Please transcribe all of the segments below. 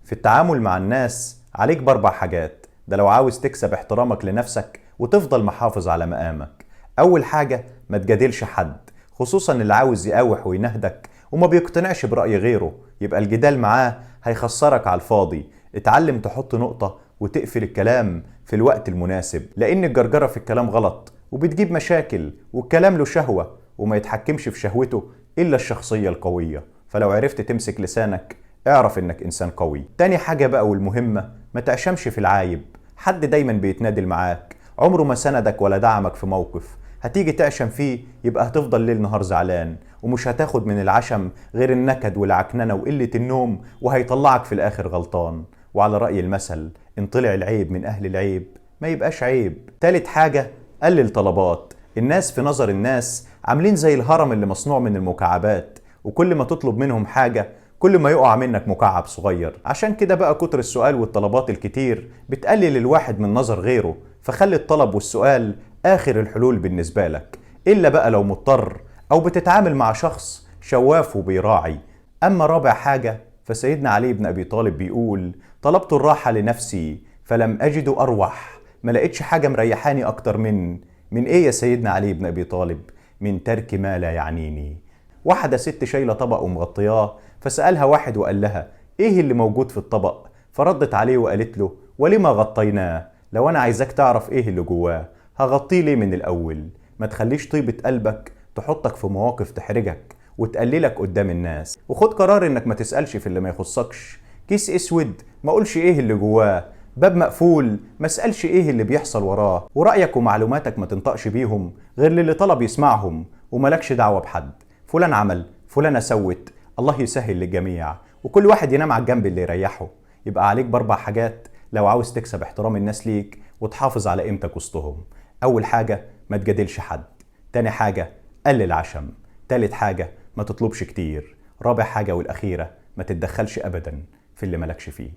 في التعامل مع الناس عليك باربع حاجات، ده لو عاوز تكسب احترامك لنفسك وتفضل محافظ على مقامك. أول حاجة، ما تجادلش حد، خصوصا اللي عاوز يقاوح وينهدك وما بيقتنعش برأي غيره، يبقى الجدال معاه هيخسرك على الفاضي. اتعلم تحط نقطة وتقفل الكلام في الوقت المناسب، لأن الجرجرة في الكلام غلط وبتجيب مشاكل، والكلام له شهوة وما يتحكمش في شهوته إلا الشخصية القوية. فلو عرفت تمسك لسانك اعرف إنك إنسان قوي. تاني حاجة بقى والمهمة، ما تعشمش في العايب. حد دايما بيتنادل معاك، عمره ما سندك ولا دعمك في موقف، هتيجي تعشم فيه يبقى هتفضل ليل نهار زعلان، ومش هتاخد من العشم غير النكد والعكننة وقلة النوم، وهيطلعك في الآخر غلطان. وعلى رأي المثل، إن طلع العيب من أهل العيب ما يبقاش عيب. تالت حاجة، قلل طلبات. الناس في نظر الناس عاملين زي الهرم اللي مصنوع من المكعبات، وكل ما تطلب منهم حاجة كل ما يقع منك مكعب صغير. عشان كده بقى كتر السؤال والطلبات الكتير بتقلل الواحد من نظر غيره، فخلي الطلب والسؤال آخر الحلول بالنسبة لك، إلا بقى لو مضطر أو بتتعامل مع شخص شواف وبيراعي. أما رابع حاجة، فسيدنا علي بن أبي طالب بيقول: طلبت الراحة لنفسي فلم أجد أروح. ما لقيتش حاجة مريحاني أكتر من إيه يا سيدنا علي بن أبي طالب؟ من ترك ما لا يعنيني. واحدة ست شايلة طبق ومغطياه، فسألها واحد وقال لها: إيه اللي موجود في الطبق؟ فردت عليه وقالت له: ولما غطيناه؟ لو أنا عايزاك تعرف إيه اللي جواه هغطيه ليه من الأول؟ ما تخليش طيبة قلبك تحطك في مواقف تحرجك وتقللك قدام الناس، وخد قرار إنك ما تسألش في اللي ما يخصكش. كيس اسود ما اقولش ايه اللي جواه، باب مقفول ما اسألش ايه اللي بيحصل وراه، ورأيك ومعلوماتك ما تنطقش بيهم غير للي طلب يسمعهم، وملكش دعوة بحد. فلان عمل، فلانة سوت، الله يسهل للجميع، وكل واحد ينام على الجنب اللي يريحه. يبقى عليك باربع حاجات لو عاوز تكسب احترام الناس ليك وتحافظ على قيمتك وسطهم. أول حاجة، ما تجادلش حد. تاني حاجة، قلل عشم. تالت حاجة، ما تطلبش كتير. رابع حاجة والأخيرة، ما تتدخلش أبدا في اللي مالكش فيه.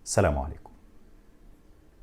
سلام عليكم.